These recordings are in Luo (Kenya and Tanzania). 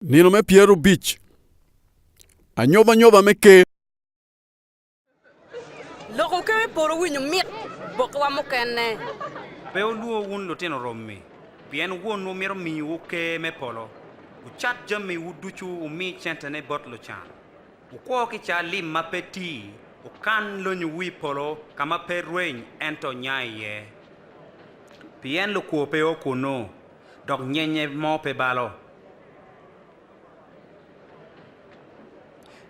Nino me 50, Anyobanyoba me Ker. Loko ker me polo winyo mit bokwa mukene. Pe wulwor wun litino rommi, pien Wonwu mito miyowu ker me polo. Wucat jamiwu ducu wumi centene bot lucan. Wukwo ki ca lim ma pe ti, wukan lonyowu i polo ka ma pe rweny ento nya iye. Pien lukwo pe o kunnu, dok nyenye mo pe balo.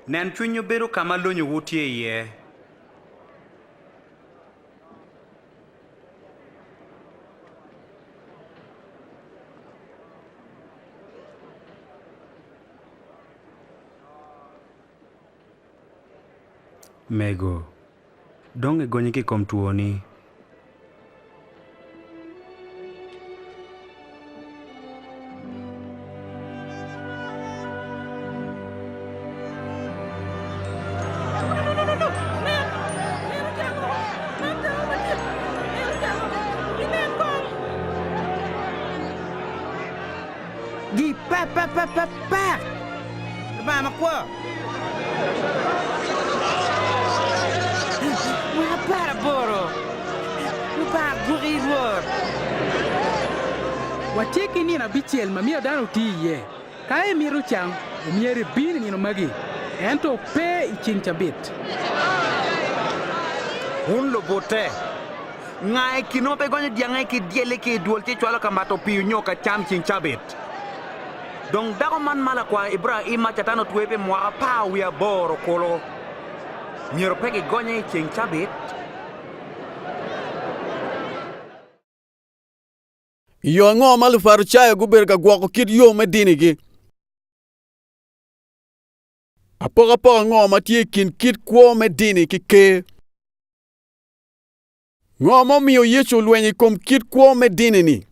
Nen cwinywu bedo ka ma lonyowu tye iye. Mego, dong igonyi ki i kom twoni. Gipapapapapak! Lubanga makwo! Mwaka 18, Lubanga gwoki Rwot! Watye ki nino abicel ma myero dano oti iye. Ka imito cang, omyero ibin i nino magi, ento pe i ceng cabit. Wun lubutte, nga i kinwu ma pe gonyo dyangnge ki dyelle ki i dwol ci cwalo ka mato pii nyo ka cam ceng cabit? Dong dako man ma lakwar Ibraim ma Catan otweye pi mwaka 18 kulu, myero pe gigonye i ceng cabit? I yo ango ma Luparicayo gubedo ka gwoko kit yo me dinigi? Apokapoka ango ma tye i kin kit kwo me dini ki Ker? Ngo ma omiyo Yecu olwenyo i kom kit kwo me dini-ni?